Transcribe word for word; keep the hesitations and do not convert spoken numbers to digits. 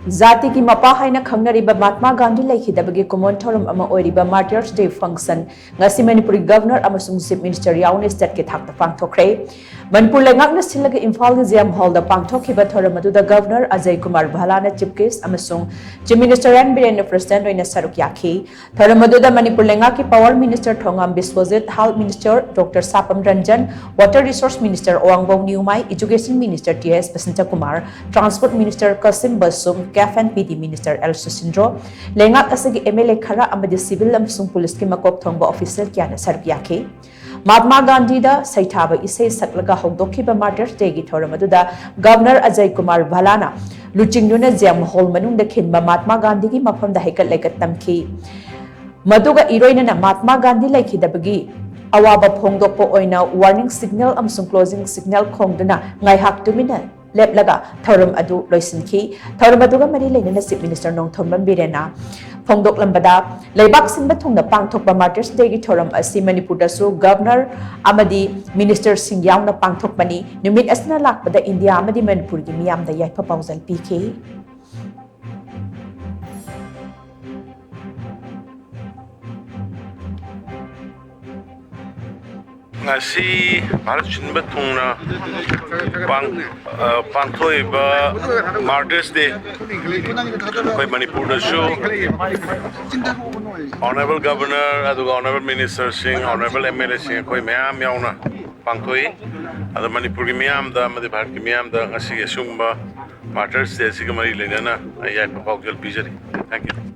ꯖꯥꯇꯤꯒꯤ ꯃꯄꯥ ꯍꯥꯏꯅ ꯈꯪꯅꯔꯤꯕ ꯃꯍꯥꯠꯃꯥ ꯒꯥꯟꯙꯤ ꯂꯩꯈꯤꯗꯕꯒꯤ ꯀꯨꯝꯑꯣꯟ ꯊꯧꯔꯝ ꯑꯃ ꯑꯣꯏꯔꯤꯕ Martyrs Day function ꯉꯁꯤ ꯃꯅꯤꯄꯨꯔꯒꯤ Governor ꯑꯃꯁꯨꯡ Chief Minister ꯌꯥꯎꯅ state ꯀꯤ ꯊꯥꯛꯇ ꯄꯥꯡꯊꯣꯛꯈ꯭ꯔꯦ꯫ ꯃꯅꯤꯄꯨꯔ ꯂꯩꯉꯥꯛꯅ ꯁꯤꯜꯂꯒ ꯏꯝꯐꯥꯜꯒꯤ ꯖꯦꯝ ꯍꯣꯜꯗ ꯄꯥꯡꯊꯣꯛꯈꯤꯕ ꯊꯧꯔꯝ ꯑꯗꯨꯗ Governor Ajay Kumar ꯚꯥꯂꯥꯅ Chief Guest ꯑꯃꯁꯨꯡ Chief Minister ꯑꯦꯟ ꯕꯤꯔꯦꯟꯅ President ꯑꯣꯏꯅ ꯁꯔꯨꯛ ꯌꯥꯈꯤ꯫ ꯊꯧꯔꯝ ꯑꯗꯨꯗ ꯃꯅꯤꯄꯨꯔ ꯂꯩꯉꯥꯛꯀꯤ Power Minister Thongam Biswajit, Health Minister Doctor Sapam Ranjan, Water Resource Minister Awangbou Newmai, Education Minister T S Basantakumar, Transport Minister Kashim Vashum, CAF and P D Minister L Susindro, ꯂꯩꯉꯥꯛ ꯑꯁꯤꯒꯤ ꯑꯦꯝ ꯑꯦꯜ ꯑꯦ ꯈꯔ ꯑꯃꯗꯤ civil ꯑꯃꯁꯨꯡ ꯄꯨꯂꯤꯁꯀꯤ ꯃꯀꯣꯛ ꯊꯣꯡꯕ official ꯀꯌꯥꯅ ꯁꯔꯨꯛ ꯌꯥꯈꯤ꯫ ꯃꯍꯥꯠꯃꯥ ꯒꯥꯟꯙꯤꯗ ꯁꯩꯊꯥꯕ ꯏꯁꯩ ꯁꯛꯂꯒ ꯍꯧꯗꯣꯛꯈꯤꯕ Martyrs Day ꯒꯤ ꯊꯧꯔꯝ ꯑꯗꯨꯗ Governor ꯑꯖꯌ ꯀꯨꯃꯥꯔ ꯚꯥꯂꯥꯅ ꯂꯨꯆꯤꯡꯗꯨꯅ ꯖꯦꯝ ꯍꯣꯜ ꯃꯅꯨꯡꯗ ꯈꯤꯟꯕ ꯃꯍꯥꯠꯃꯥ ꯒꯥꯟꯙꯤꯒꯤ ꯃꯐꯝꯗ ꯍꯩꯀꯠ ꯂꯩꯀꯠ ꯇꯝꯈꯤ꯫ ꯃꯗꯨꯒ ꯏꯔꯣꯏꯅꯅ ꯃꯍꯥꯠꯃꯥ ꯒꯥꯟꯙꯤ ꯂꯩꯈꯤꯗꯕꯒꯤ ꯑꯋꯥꯕ ꯐꯣꯡꯗꯣꯛꯄ ꯑꯣꯏꯅ warning signal ꯑꯃꯁꯨꯡ closing signal ꯈꯣꯡꯗꯨꯅ ꯉꯥꯏꯍꯥꯛ ꯇꯨꯃꯤꯟꯅ ꯂꯦꯞꯂꯒ ꯊꯧꯔꯝ ꯑꯗꯨ ꯂꯣꯏꯁꯤꯟꯈꯤ꯫ ꯊꯧꯔꯝ ꯑꯗꯨꯒ ꯃꯔꯤ ꯂꯩꯅꯅ Chief Minister ꯅꯣꯡꯊꯣꯝꯕꯝ ꯕꯤꯔꯦꯟꯅ ꯐꯣꯡꯗꯣꯛꯂꯝꯕꯗ, ꯂꯩꯕꯥꯛ ꯁꯤꯟꯕ ꯊꯨꯡꯅ ꯄꯥꯡꯊꯣꯛꯄ Martyrs Day ꯒꯤ ꯊꯧꯔꯝ ꯑꯁꯤ ꯃꯅꯤꯄꯨꯔꯗꯁꯨ Governor ꯑꯃꯗꯤ Minister ꯁꯤꯡ ꯌꯥꯎꯅ ꯄꯥꯡꯊꯣꯛꯄꯅꯤ꯫ ꯅꯨꯃꯤꯠ ꯑꯁꯤꯅ ꯂꯥꯛꯄꯗ ꯏꯟꯗꯤꯌꯥ ꯑꯃꯗꯤ ꯃꯅꯤꯄꯨꯔꯒꯤ ꯃꯤꯌꯥꯝꯗ ꯌꯥꯏꯐ ꯄꯥꯎꯖꯦꯜ ꯄꯤꯈꯤ꯫ ꯉꯁꯤ ꯚꯥꯔꯠ ꯁꯤꯟꯕ ꯊꯨꯡꯅ ꯄꯥꯡ-, ꯑ, ꯄꯥꯡꯊꯣꯛꯏꯕ Martyrs Day ꯑꯩꯈꯣꯏ ꯃꯅꯤꯄꯨꯔꯗꯁꯨ Honourable Governor ꯑꯗꯨꯒ Honourable Minister ꯁꯤꯡ, Honourable ꯑꯦꯝ ꯑꯦꯜ ꯑꯦ ꯁꯤꯡ ꯑꯩꯈꯣꯏ ꯃꯌꯥꯝ ꯌꯥꯎꯅ ꯄꯥꯡꯊꯣꯛꯏ꯫ ꯑꯗꯣ ꯃꯅꯤꯄꯨꯔꯒꯤ ꯃꯤꯌꯥꯝꯗ ꯑꯃꯗꯤ ꯚꯥꯔꯠꯀꯤ ꯃꯤꯌꯥꯝꯗ ꯉꯁꯤꯒꯤ ꯑꯁꯤꯒꯨꯝꯕ Martyrs Day ꯑꯁꯤꯒ ꯃꯔꯤ ꯂꯩꯅꯅ ꯑꯩ ꯌꯥꯏꯐ ꯄꯥꯎꯖꯦꯜ ꯄꯤꯖꯔꯤ꯫ Thank you꯫